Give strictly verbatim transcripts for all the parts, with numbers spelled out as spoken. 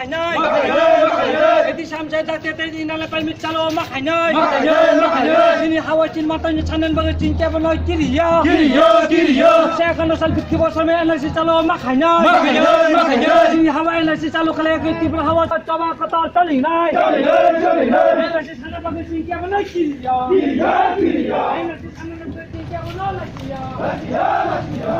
Khainai. Ma khainai, ma khainai. Edi samjak jati tei di nale permit chalo ma khainai. Ma khainai, ma khainai. Chini hawa chin matang ni sanan bagwi chin kebo noi kiriya. Kiriya, kiriya. Sa khano sal fifty bosor me N R C chalo ma khainai. Ma khainai, ma khainai. Chini hawa N R C chalo khalai ke Tripura hawa choba kotor choli nai. Choli nai, choli nai. N R C sanan bagwi chin kebo noi kiriya. Kiriya, kiriya. N R C sanan bagwi chin kebo noi kiriya. Kiriya, kiriya.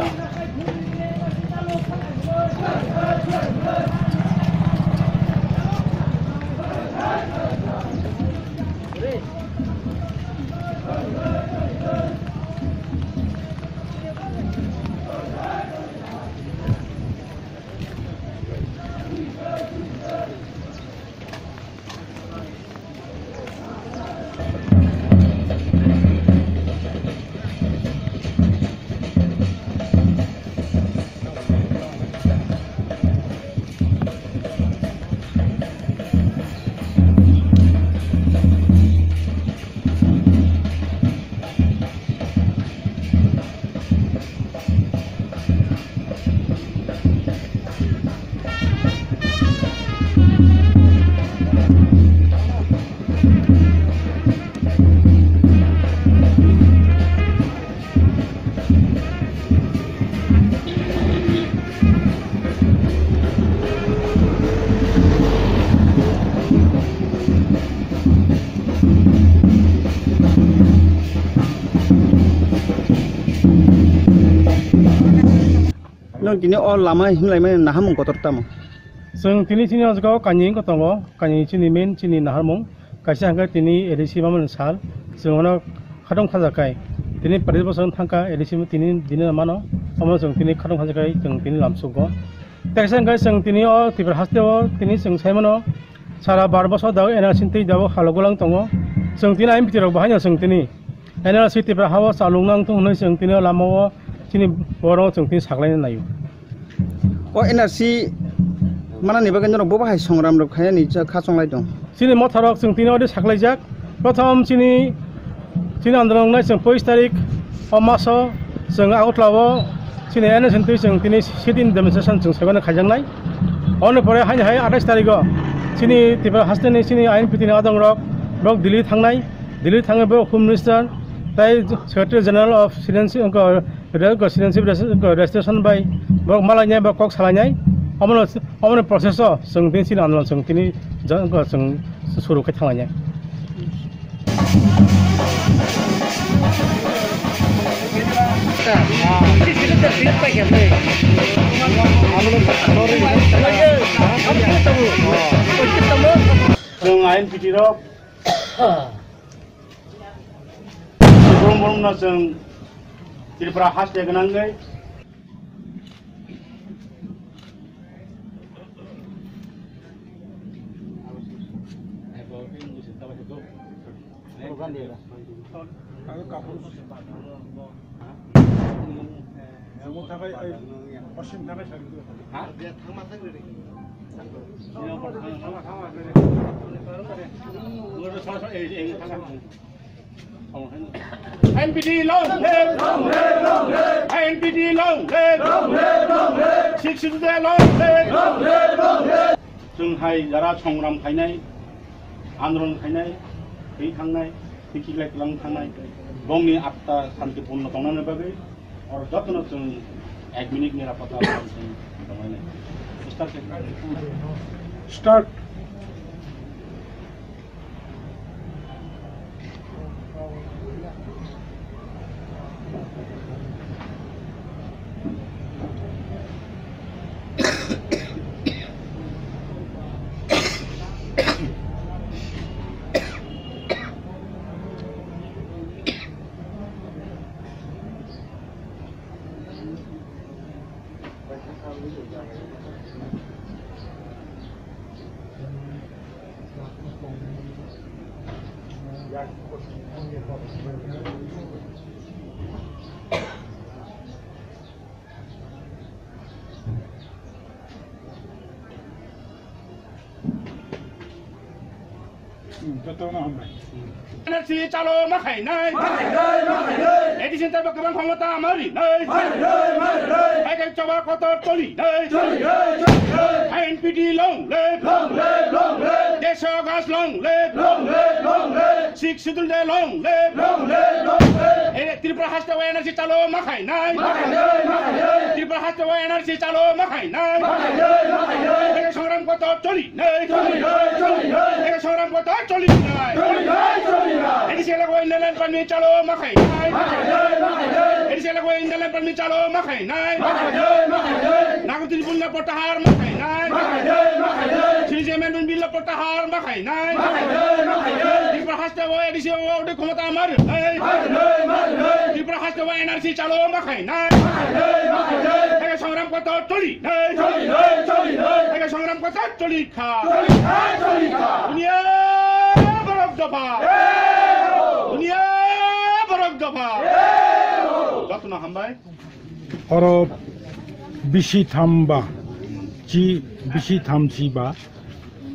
Nwng tini o lama himlaimani nahamung kotor tamo? Chwng tini chini o jaga o kainwi wngkha tongo, kainwi chini main chini naharmung. Kaisa hwnkhe tini A D C mamani sal, chwng ano khatong khajakai. Tini paris bosor wng thangkha A D C tini dino mano, omo chwng tini khatong khajakai, chwng tini lamsugo. Tei kaisa hwnkhe chwng tini o Tripura haste o tini chwng sai mano, sara bar bosor dao N R C twi dao halo golang tongo. Chwng tini I M P T rok bahaino chwng tini N R C Tripura hao chalung nang thung hwnwi chwng tini o lama o chini borok chwng tini saklaina naio. O N R C manani bagwi norok bo bahai songram rok khainani kha chonglai tong. Chini motharok chwng tini odi saklaijak. Prothom chini, chini andolon wngnai chwng poish tarik o maso chwng Agartala o chini N S N twi chwng tini sit-in demonstration chwng sebana khaijaknai. Oni pore haini hai athais tarik o chini Tripura hasteni chini I M P T ni adongrok borok Delhi thangnai. Delhi thangwi borok Home Minister tei Secretary General of Citizenship, Re-, citizenship res-, registration bai borok malainai ba kok salainai, omono, omoni process o chwng tini chini andolon chwng tini ja-, chwng suru khe thanglainai. Chwng I M P T rok Brum brum no chwng Tripura haste gwnangwi. N P T long live! Long live, long live! N P T long live! Long live, long live! Sixth Schedule long live! Long live, long live! Chwng hai jara songram khainai, andolon khainai, thwi thangnai, thwi khiklai kwlang thangnai, bongni atta santipurno tongnani bagwi oro jotono chwng ek minute nirapota chwng tongnai. Start khe. Start. Hmm, jotono hambai. N R C chalo ma khainai. Ma khainai, ma khainai. A D C ni tei bo kwbang khomota ma rinai. Ma rinai, ma rinai. Hai khe choba kotor choli nai. Choli nai, choli nai. Hai P T long live! Long live, long live! Desho August long live! Long live, long live! Sixth Schedule Day long live! Long live, long live! Eh, Tripura haste o N R C chalo ma khai nai! Ma khai nai, ma khai nai! Tripura haste o N R C chalo ma khai nai! Ma khai nai, ma khai nai! Ego songram koto choli nai! Choli nai, choli nai! Ego songram koto choli nai! Choli nai, choli nai! A D C elago Inner Line Permit chalo ma khai nai! Ma khai nai, ma khai nai! A D C elago Inner Line Permit chalo ma khai nai! Ma khai nai, ma khai nai! Nagor Tribunal Protahar ma khai nai. Ma khai nai, ma khai nai. Citizen Amendment Bill Protahar ma khai nai. Ma khai nai, ma khai nai. Tripura haste o A D C o ode khomota ma rwnai. Ma khai nai, ma khai nai. Tripura haste o N R C chalo ma khai nai. Ma khai nai, ma khai nai. Ego songram koto choli nai. Choli nai, choli nai. Ego songram koto choli kha. Choli kha, choli kha. Dunia borok dopha. Dunia borok dopha. Jotono hambai. Oro bisi thamba, chi bisi thamchi ba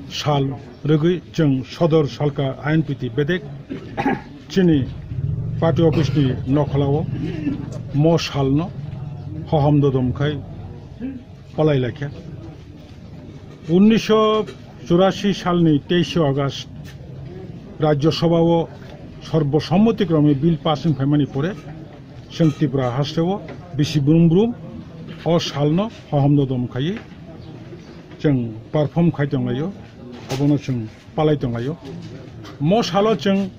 sal rwgwi chwng sodor salka I N P T bedek chini party office ni nokholao mo salno hohom dodom khai palai laikha. Unnisho churasi salni teishe August Rajya Sabha o sorbo sommotikrome bill passing phaimani pore chwng Tripura haste o bisi brum brum o salno hohom dodom khaiwi chwng perform khai tonglaio, obono chwng palai tonglaio. Mo salo chwng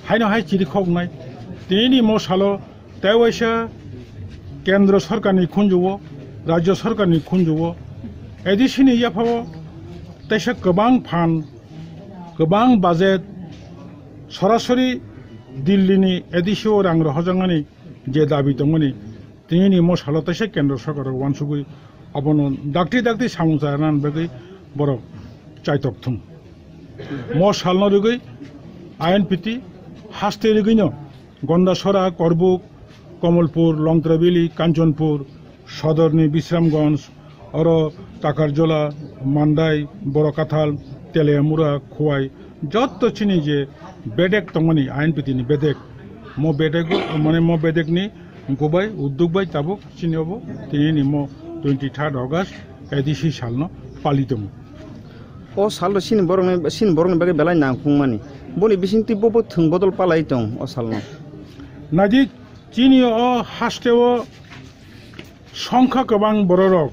haino hai chiri khoknai, tinini mo salo tei waisa Kendro Sorkarni khunju-o, Rajya Sorkarni khunju-o, A D C ni yaphao teisa kwbang phan, kwbang budget sorasori Delhi ni A D C o rang rohorjaknani je dabi tongmani, tinini mo salo teisa Kendro Sorkar o uansugwi abono dakti dakti samung chanani bagwi borok chaitok thung. Mo salno rwgwi I N P T haste rwgwino Gondasora, Korbuk, Komolpur, Longtrabili, Kanchanpur, Sodorni Bisramganj, oro Takarjola, Mandai, Borokathal, Teliamura, Khowai, jotto chini je bedek tongmani I N P T ni bedek, mo bedek, mane mo bedekni gubai, udduk bai tabuk chini obo tinini mo twenty third August A D C salno pali tongo. O salno chini borokni, chini borokni bagwi belai nangkukmani. Boni bisingtwi bo bo thwng bodol palai tong o salno. Naidi chini o haste o songkha kwbang bororok.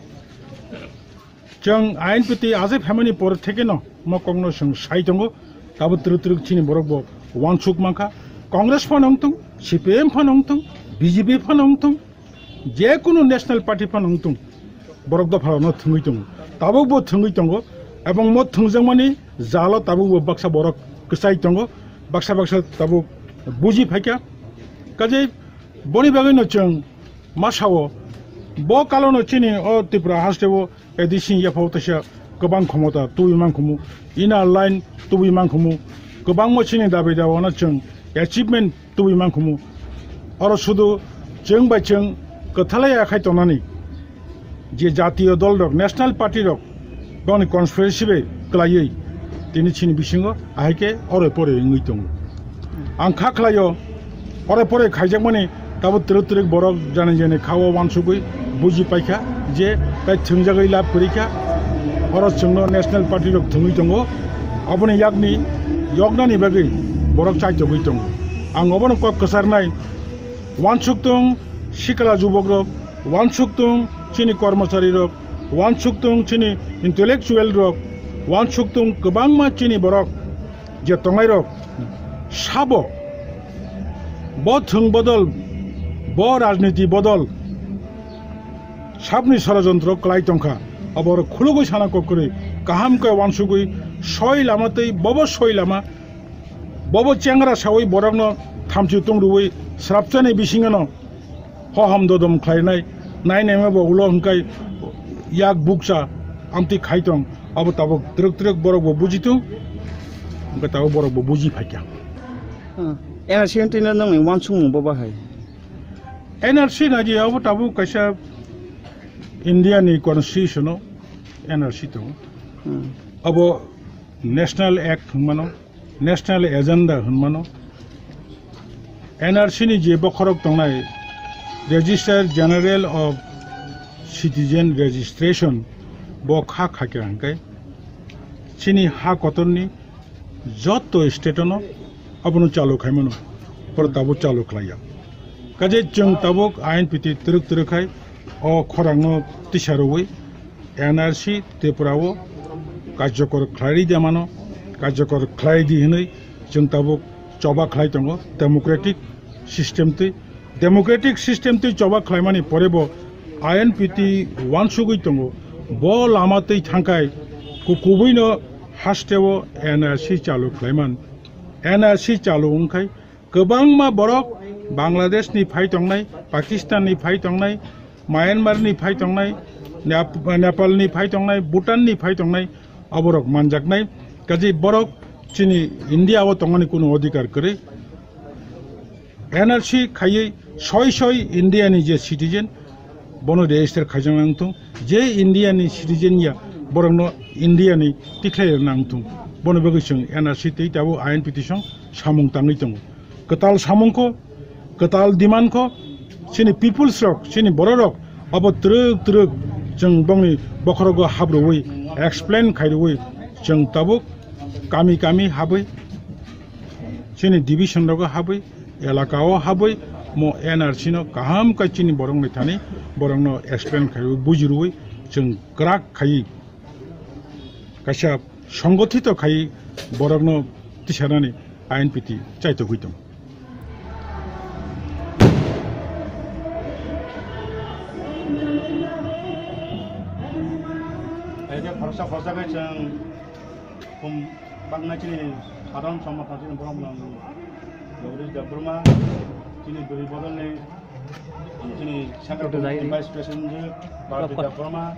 Chwng I N P T achai phaimani por thekeno mo kokno chwng sai tongo. Tabuk twrwk twrwk chini borok bo uansuk mankha. Congress phano wngthung, C P M phano wngthung, B J P phano wngthung, je kunu national party phano wngthung, borok dopharokno thwngwi tongo. Tabuk bo thwngwi tongo, ebong mo thwngjakmani jalo tabuk bo baksa borok kwchai tongo, baksa baksa tabuk buji phaikha. Kaje boni bagwino chwng ma sao, bo kalono chini o Tripura haste o A D C ni yaphao teisa kwbang khomota tubui mankhumu, inner line tubui mankhumu, kwbangma chini dabi dawano chwng achievement tubui mankhumu. Oro sudu chwng bai chwng kwthalai akhai tongnani je jatiyo dol rok, national party rok, boni conspiracy bai kwlaiwi tini chini bisingo ahai khe oro pore wngwi tongo. Ang kha khlaio, oro pore khaijakmani tabuk twrwk twrwk borok jani jani kha-o uansugwi buji paikha je tai thwngjagwi lab kwrwi kha, oro chwngno national party rok thwngwi tongo, aboni yakni yoknani bagwi borok chaitogwi tongo. Ang obono kok kwcharnai, uansuk tong sikla jubok rok, uansuk tong chini kormochari rok, uansuk tong chini intellectual rok, uansuk tong kwbangma chini borok je tongnai rok sabo bo thwng bodol, bo rajniti bodol sabni sorojontro kwlai tongkha. Abo khulugwi sana kok kwrwi kaham khe uansugwi soi lama tei bobo soi lama bobo chengra sawi borokno thamchi tung rwui srapchani bisingano hohom dodom khlainai, nainaima bo ulo hwnkhe yak bukcha amtwi khai tong, abo tabuk twrwk twrwk borok bo buji tong, hwnkhe tabuk borok bo buji phaikha. Hmm. N R C wngtwi no nongni uansukmung bo bahai? N R C naidi abo tabuk kaisa India ni constitution o N R C tongo. Hmm. Abo National Act hwnmano, National Agenda hwnmano, N R C ni je bokhorok tongnai, Register General of Citizen Registration, Bo kha khaikha hwnkhe chini ha kotorni jotto state-ono abono chalu khaimano, borok tabuk chalu khlaiya. Kaje chwng tabuk I N P T twrwk twrwk khai o khorangno tisa rwui N R C Tripura-o karjokor khlai di mano, karjokor khlai di hwnwi chwng tabuk choba khlai tongo democratic system twi. Democratic system twi choba khlaimani pore bo I N P T uansugwi tongo. Bo lama twi thangkhai ku-, kubuino hasteo N R C chalu khlaiman. N R C chalu wngkhai kwbangma borok Bangladesh ni phai tongnai, Pakistan ni phai tongnai, Myanmar ni phai tongnai, Nep-, Nepal ni phai tongnai, Bhutan ni phai tongnai, aborok manjaknai. Kaje borok chini India o tongmani kunu odhikar kwrwi. N R C khaiwi soi soi India ni je citizen, bono register khaijak nang thung. Je India ni citizen ya, borokno India ni tikhlai nang thung. Bono bagwi chwng N R C tei tabuk I N P T song samung tangwi tongo. Kwtal samung kho, kwtal demand kho, chini peoples rok, chini borok rok, abo twrwk twrwk chwng bongni bokhorogo habrwi explain khairwi chwng tabuk kami kami habwi chini division rogo habwi, elaka o habwi, mo N R C no kaham khe chini borok ni thani borok no explain khai rwi, buji rwi, chwng kwrak khai kaisa songgothito khai borok no tisanani I N P T chaitogwi tong. Khoroksa khoroksa khe chwng Khum baknai chini sadharon sombodhan chini borok mwnang Jagadish Debbarma, chini bwrwi bodolni chini Central Committee Vice President Bharati Debbarma,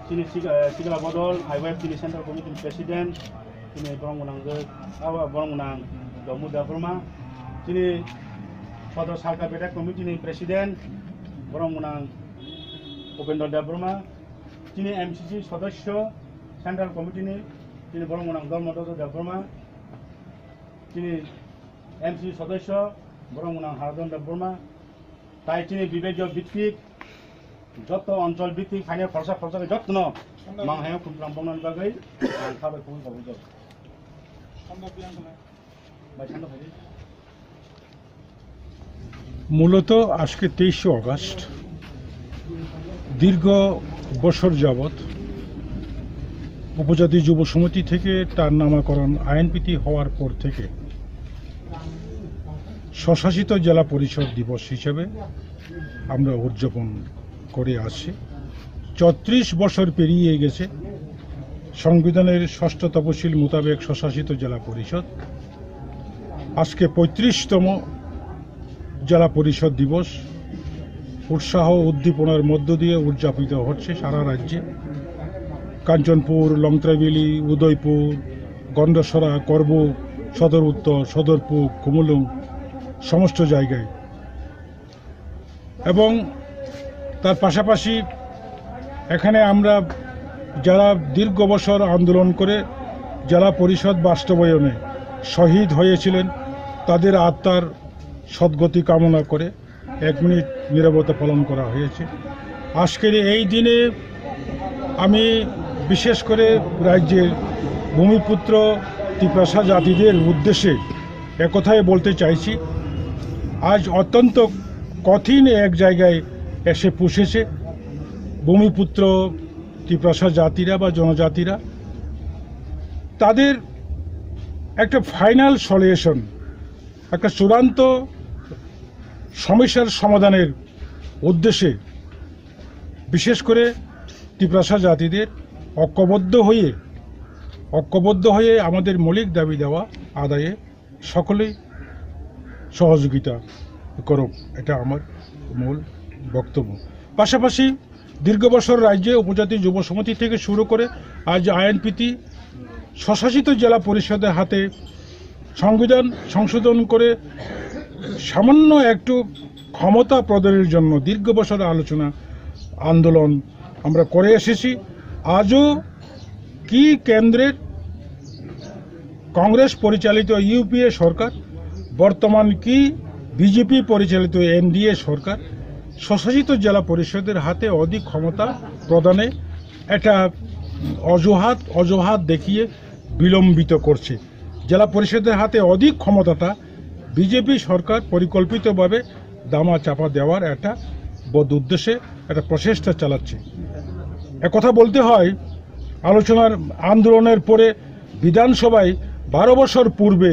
chini sik-, eh, sikla bodol I Y F chini Central Committee ni President, chini borok mwnang je, abo borok mwnang Domu Debbarma, chini Sodor Salka Bedak Committee ni President, borok mwnang Upendra Debbarma, chini M C C sodosyo, Central Committee ni, chini borok mwnang Dharmadhora Debbarma, chini M C C sodosyo, borok mwnang Haradhan Debbarma, tai chini bibekyo bhitik, joto onchol bhitik, phainai khoroksa khoroksa khe jotono mang haino khum plang bongna bagwi ang kha bai khum kha bai. মূলত আজকে তেইশে অগাস্ট, দীর্ঘ বছর যাবৎ উপজাতি যুব সমিতি থেকে তার নামকরণ আইএনপিটি হওয়ার পর থেকে স্বশাসিত জেলা পরিষদ দিবস হিসেবে আমরা উদযাপন করে আসছি। ছত্রিশ বছর পেরিয়ে গেছে। সংবিধানের ষষ্ঠ তপশিল মোতাবেক স্বশাসিত জেলা পরিষদ, আজকে পঁয়ত্রিশতম জেলা পরিষদ দিবস উৎসাহ উদ্দীপনার মধ্য দিয়ে উদযাপিত হচ্ছে সারা রাজ্যে। কাঞ্চনপুর, লংত্রাবিলি, উদয়পুর, গন্ডাছড়া, করবুক, সদর উত্তর, সদরপুর, খুমুলুং সমস্ত জায়গায়। এবং তার পাশাপাশি এখানে আমরা যারা দীর্ঘ বছর আন্দোলন করে জেলা পরিষদ বাস্তবায়নে শহীদ হয়েছিলেন, তাদের আত্মার সদ্গতি কামনা করে এক মিনিট নীরবতা পালন করা হয়েছে। আজকের এই দিনে আমি বিশেষ করে রাজ্যের ভূমিপুত্র তিপ্রাসা জাতিদের উদ্দেশ্যে একথাই বলতে চাইছি, আজ অত্যন্ত কঠিন এক জায়গায় এসে পৌঁছেছে ভূমিপুত্র তিপ্রাসা জাতিরা বা জনজাতিরা। তাদের একটা ফাইনাল সলিউশন, একটা চূড়ান্ত সমস্যার সমাধানের উদ্দেশ্যে বিশেষ করে তিপ্রাসা জাতিদের ঐক্যবদ্ধ হয়ে, ঐক্যবদ্ধ হয়ে আমাদের মৌলিক দাবি দাওয়া আদায়ে সকলেই সহযোগিতা করুক, এটা আমার মূল বক্তব্য। পাশাপাশি দীর্ঘ বছর রাজ্যে উপজাতি যুব সমিতি থেকে শুরু করে আজ আইএনপিটি স্বশাসিত জেলা পরিষদের হাতে সংবিধান সংশোধন করে সামান্য একটু ক্ষমতা প্রদানের জন্য দীর্ঘ বছর আলোচনা, আন্দোলন আমরা করে এসেছি। আজও কি কেন্দ্রের কংগ্রেস পরিচালিত ইউপিএ সরকার, বর্তমান কি বিজেপি পরিচালিত এনডিএ সরকার স্বশাসিত জেলা পরিষদের হাতে অধিক ক্ষমতা প্রদানে এটা অজুহাত অজুহাত দেখিয়ে বিলম্বিত করছে। জেলা পরিষদের হাতে অধিক ক্ষমতাটা বিজেপি সরকার পরিকল্পিতভাবে দামা চাপা দেওয়ার একটা বদ উদ্দেশ্যে একটা প্রচেষ্টা চালাচ্ছে। একথা বলতে হয়, আলোচনার আন্দোলনের পরে বিধানসভায় বারো বছর পূর্বে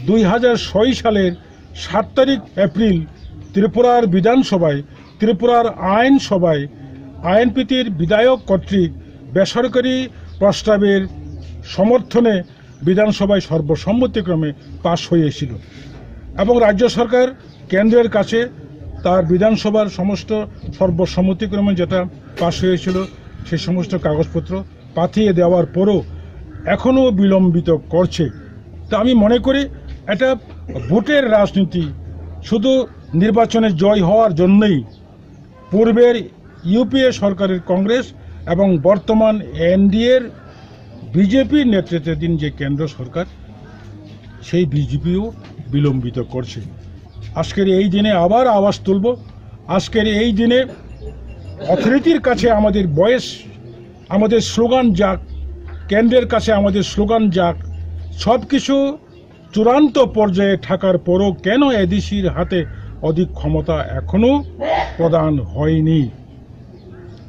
দুই হাজার ছয় সালের সাত তারিখ এপ্রিল ত্রিপুরার বিধানসভায়, ত্রিপুরার আইনসভায় আইএনপিটির বিধায়ক কর্তৃক বেসরকারি প্রস্তাবের সমর্থনে বিধানসভায় সর্বসম্মতিক্রমে পাশ হয়েছিল এবং রাজ্য সরকার কেন্দ্রের কাছে তার বিধানসভার সমস্ত সর্বসম্মতিক্রমে যেটা পাশ হয়েছিল সেই সমস্ত কাগজপত্র পাঠিয়ে দেওয়ার পরও এখনও বিলম্বিত করছে। তো আমি মনে করি এটা ভোটের রাজনীতি, শুধু নির্বাচনে জয় হওয়ার জন্যই পূর্বের ইউপিএ সরকারের কংগ্রেস এবং বর্তমান এনডিএর বিজেপির নেতৃত্বাধীন যে কেন্দ্র সরকার, সেই বিজেপিও বিলম্বিত করছে। আজকের এই দিনে আবার আওয়াজ তুলব। আজকের এই দিনে অথরিটির কাছে আমাদের ভয়েস, আমাদের স্লোগান যাক, কেন্দ্রের কাছে আমাদের স্লোগান যাক। সব কিছু চূড়ান্ত পর্যায়ে থাকার পরও কেন এডিসির হাতে অধিক ক্ষমতা এখনো প্রদান হয়নি?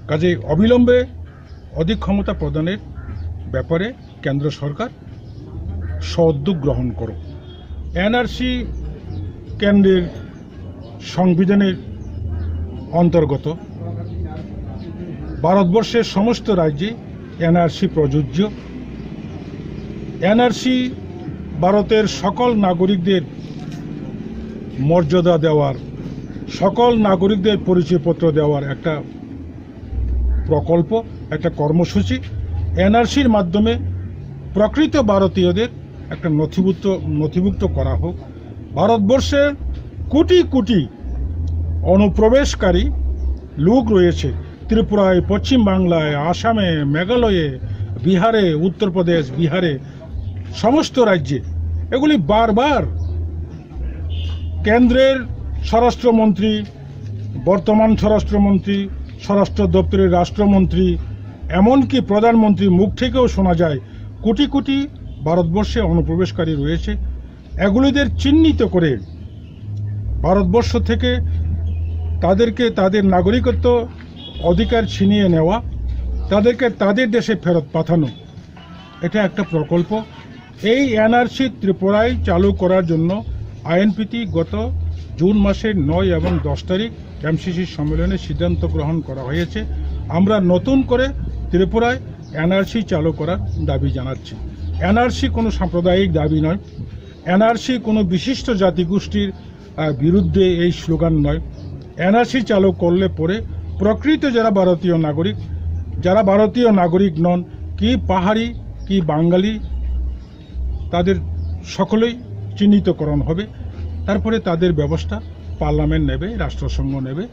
কাজেই অবিলম্বে অধিক ক্ষমতা প্রদানের ব্যাপারে কেন্দ্র সরকার সদ্যোগ গ্রহণ করো। এনআরসি কেন্দ্রের সংবিধানের অন্তর্গত। ভারতবর্ষের সমস্ত রাজ্যে এনআরসি প্রযোজ্য। এনআরসি ভারতের সকল নাগরিকদের মর্যাদা দেওয়ার, সকল নাগরিকদের পরিচয়পত্র দেওয়ার একটা প্রকল্প, একটা কর্মসূচি। এনআরসির মাধ্যমে প্রকৃত ভারতীয়দের একটা নথিভুক্ত, নথিভুক্ত করা হোক। ভারতবর্ষের কোটি কোটি অনুপ্রবেশকারী লোক রয়েছে ত্রিপুরায়, পশ্চিম বাংলায়, আসামে, মেঘালয়ে, বিহারে, উত্তরপ্রদেশ, বিহারে, সমস্ত রাজ্যে। এগুলি বারবার কেন্দ্রের স্বরাষ্ট্রমন্ত্রী, বর্তমান স্বরাষ্ট্রমন্ত্রী, স্বরাষ্ট্র দপ্তরের রাষ্ট্রমন্ত্রী, এমনকি প্রধানমন্ত্রীর মুখ থেকেও শোনা যায় কোটি কোটি ভারতবর্ষে অনুপ্রবেশকারী রয়েছে। এগুলিদের চিহ্নিত করে ভারতবর্ষ থেকে তাদেরকে তাদের নাগরিকত্ব অধিকার ছিনিয়ে নেওয়া, তাদেরকে তাদের দেশে ফেরত পাঠানো, এটা একটা প্রকল্প। এই এনআরসি ত্রিপুরায় চালু করার জন্য আইএনপিটি গত জুন মাসের নয় এবং দশ তারিখ এমসিসি সম্মেলনে সিদ্ধান্ত গ্রহণ করা হয়েছে। আমরা নতুন করে ত্রিপুরায় এনআরসি চালু করার দাবি জানাচ্ছি। এনআরসি কোনো সাম্প্রদায়িক দাবি নয়, এনআরসি কোনো বিশিষ্ট জাতিগোষ্ঠীর আহ, বিরুদ্ধে এই স্লোগান নয়। এনআরসি চালু করলে পরে প্রকৃত যারা ভারতীয় নাগরিক, যারা ভারতীয় নাগরিক নন, কি পাহাড়ি, কি বাঙালি, তাদের সকলেই চিহ্নিতকরণ হবে। তারপরে তাদের ব্যবস্থা পার্লামেন্ট নেবে, রাষ্ট্রসংঘ নেবে,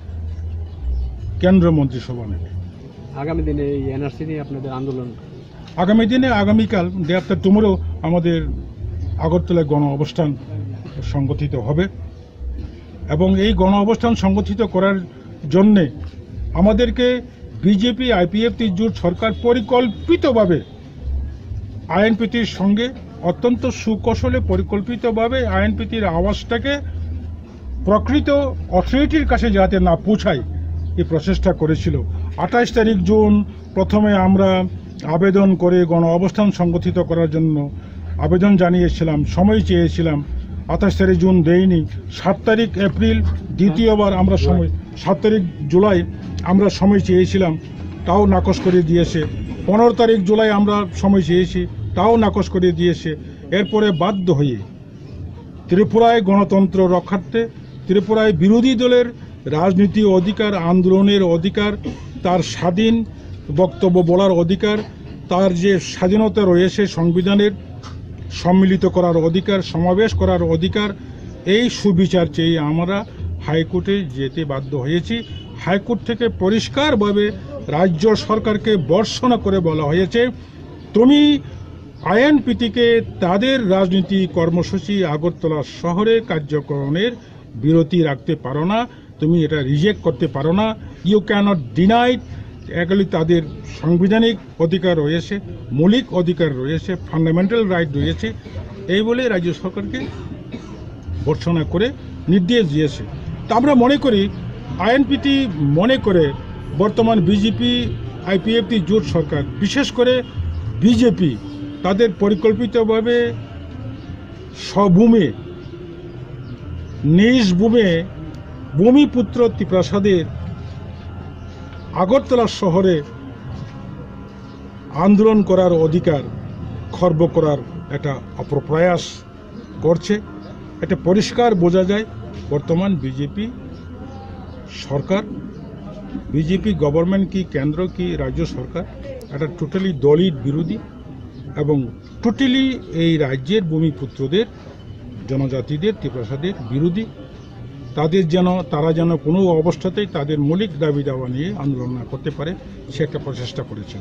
কেন্দ্র মন্ত্রিসভা নেবে। আগামী দিনে এই এনআরসি নিয়ে আপনাদের আন্দোলন? আগামী দিনে, আগামীকাল, ডে আফটার টুমোরো, আমাদের আগরতলায় গণ অবস্থান সংগঠিত হবে এবং এই গণ অবস্থান সংগঠিত করার জন্যে আমাদেরকে বিজেপি আইপিএফটি জোট সরকার পরিকল্পিতভাবে আইএনপিটির সঙ্গে অত্যন্ত সুকৌশলে, পরিকল্পিতভাবে আইএনপিটির আওয়াজটাকে প্রকৃত অথরিটির কাছে যাতে না পৌঁছায়, এই প্রচেষ্টা করেছিল। আঠাশ তারিখ জুন প্রথমে আমরা আবেদন করে গণ অবস্থান সংগঠিত করার জন্য আবেদন জানিয়েছিলাম, সময় চেয়েছিলাম। আঠাশ তারিখ জুন দেয়নি। সাত তারিখ এপ্রিল দ্বিতীয়বার আমরা সময়, সাত তারিখ জুলাই আমরা সময় চেয়েছিলাম, তাও নাকচ করে দিয়েছে। পনেরো তারিখ জুলাই আমরা সময় চেয়েছি, তাও নাকচ করে দিয়েছে। এরপরে বাধ্য হয়ে ত্রিপুরায় গণতন্ত্র রক্ষার্থে, ত্রিপুরায় বিরোধী দলের রাজনীতি অধিকার, আন্দোলনের অধিকার, তার স্বাধীন বক্তব্য বলার অধিকার, তার যে স্বাধীনতা রয়েছে সংবিধানের, সম্মিলিত করার অধিকার, সমাবেশ করার অধিকার, এই সুবিচার চেয়ে আমরা হাইকোর্টে যেতে বাধ্য হয়েছি। হাইকোর্ট থেকে পরিষ্কারভাবে রাজ্য সরকারকে ভর্ৎসনা করে বলা হয়েছে, তুমি আইএনপিটিকে তাদের রাজনীতি কর্মসূচি আগরতলা শহরে কার্যকরণের বিরতি রাখতে পারো না, তুমি এটা রিজেক্ট করতে পারো না। You cannot deny এগুলি তাদের সাংবিধানিক অধিকার রয়েছে, মৌলিক অধিকার রয়েছে, ফান্ডামেন্টাল রাইট রয়েছে, এই বলে রাজ্য সরকারকে ভর্ৎসনা করে নির্দেশ দিয়েছে। তা আমরা মনে করি, আইএনপিটি মনে করে বর্তমান বিজেপি আইপিএফটি জোট সরকার, বিশেষ করে বিজেপি, তাদের পরিকল্পিতভাবে স্বভূমে, নিজ ভূমে ভূমিপুত্র তিপ্রাসাদের আগরতলা শহরে আন্দোলন করার অধিকার খর্ব করার একটা অপপ্রয়াস করছে। এটা পরিষ্কার বোঝা যায় বর্তমান বিজেপি সরকার, বিজেপি গভর্নমেন্ট কি কেন্দ্র কি রাজ্য সরকার, এটা টোটালি দলিত বিরোধী এবং টোটালি এই রাজ্যের ভূমিপুত্রদের, জনজাতিদের, তিপ্রাসাদের বিরোধী। তাদের যেন, তারা যেন কোনো অবস্থাতেই তাদের মৌলিক দাবি দাওয়া নিয়ে আন্দোলন না করতে পারে, সে একটা প্রচেষ্টা করেছে।